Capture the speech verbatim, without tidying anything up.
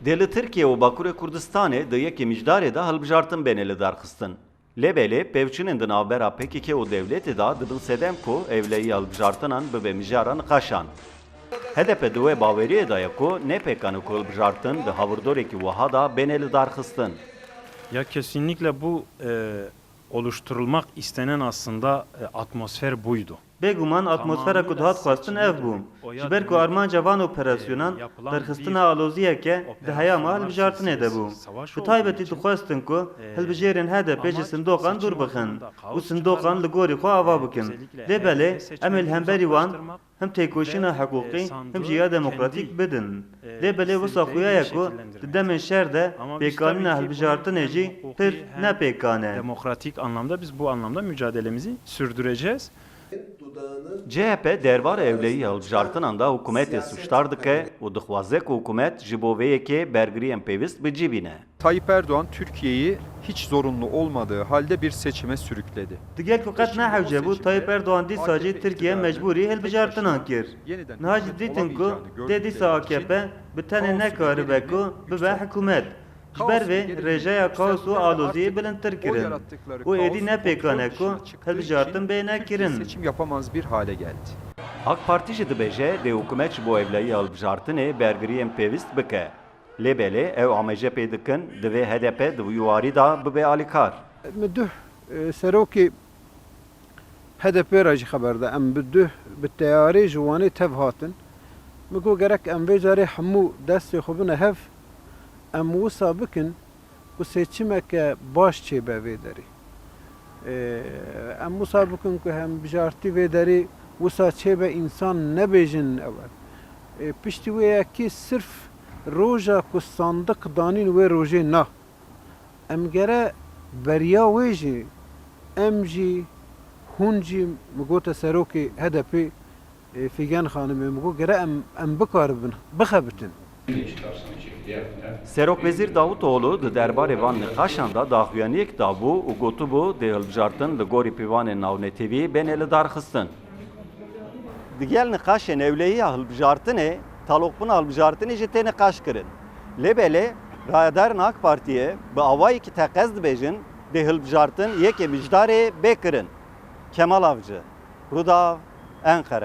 Dê li Tirkiye û Bakurê Kurdistanê di yekê mijdarê de hilbijartin bêne lidarxistin. Lê belê pevçûnên di navbera P K K û dewletê de dibin sedem ku ewlehiya hilbijartinan bibe mijara niqaşan. H D P di wê baweriyê de ye ku ne pêkan e ku hilbijartin di hawirdoreke wiha de bêne lidarxistin. Ya kesinlikle bu e, oluşturulmak istenen aslında e, atmosfer buydu. Bêguman atmosfera ku dihat xwestin ev bû. Ji ber ku armanca van operasyonan derxistina aloziyeke di heyama hilbijartinê de bû. Bi taybetî dixwestin ku hilbijêrên H D P ji sindoqan dûr bixin û sindoqan li gorî xwe ava bikin. Lê belê em ê li hemberî wan him têkoşîna hiqûqî him jî ya demokratîk bidin. Lê belê wisa xuya ye ku di demên şer de pêkanîna hilbijartinê jî pir ne pêkan e. Demokratik anlamda biz bu anlamda mücadelemizi sürdüreceğiz. C H P derbarê ewlehiya hilbijartinan de hikûmetê sûcdar dike û dixwaze ku hikûmet ji bo vê yekê bergiriyên pêwist bi cî bîne. Tayyip Erdoğan Türkiye'yi hiç zorunlu olmadığı halde bir seçime sürükledi. Digel ku qet ne hewce bû, Tayyip Erdoğan dîsa jî Tirkiye mecbûrî hilbijartinan kir. Niha jî dîtin ku dê dîsa A K P bi tenê nekaribe ku bibe hikûmet. Ji ber vê rêjeya kaos û aloziyê bilindtir kirin û êdî ne pêkan e ku hilbijartin bêne kirin. Seçim yapamaz bir hale geldi. AK Partî jî dibêje dê hikûmet ji bo ewlehiya hilbijartinê bergiriyên pêwist bike. Lê belê ew amaje pê dikin divê H D P di wî warî de bibe alîkar. Min duh e, serokê H D P re jî xeber da. Em bi duh, bi teyarê ji Wanê tev hatin. Min got gerek em vê carê hemû destê xwe bine hev, em wisa bikin ku seçimeke baş çêbe vê derê. E, Em wisa bikin ku hilbijartî vê derê wisa çêbe, însan nebêjin ew e. E, Piştî wê yekê sirf roja ku sandiq danîn wê rojê na. Em gere beriya wê jî em jî hûn jî min gote serokê H D P, e, Fîgen Xanimê min got gere em, em bikaribin bixebitin. Serokwezîr Davutoğlu di derbarê van nîqaşan de daxuyaniyek dabû û gotibû dê hilbijartin li gorî pîvanên navnetewî bêne lidarxistin. Digel nîqaşên ewlehiya hilbijartinê, taloqbûna hilbijartinê jî tê nîqaş kirin. Lê belê rayedarên AK Partiyê bi awayekî teqez dibêjin dê hilbijartin yekê mijdarê bê kirin. Kemal Avcı, Rûdaw, Enqere.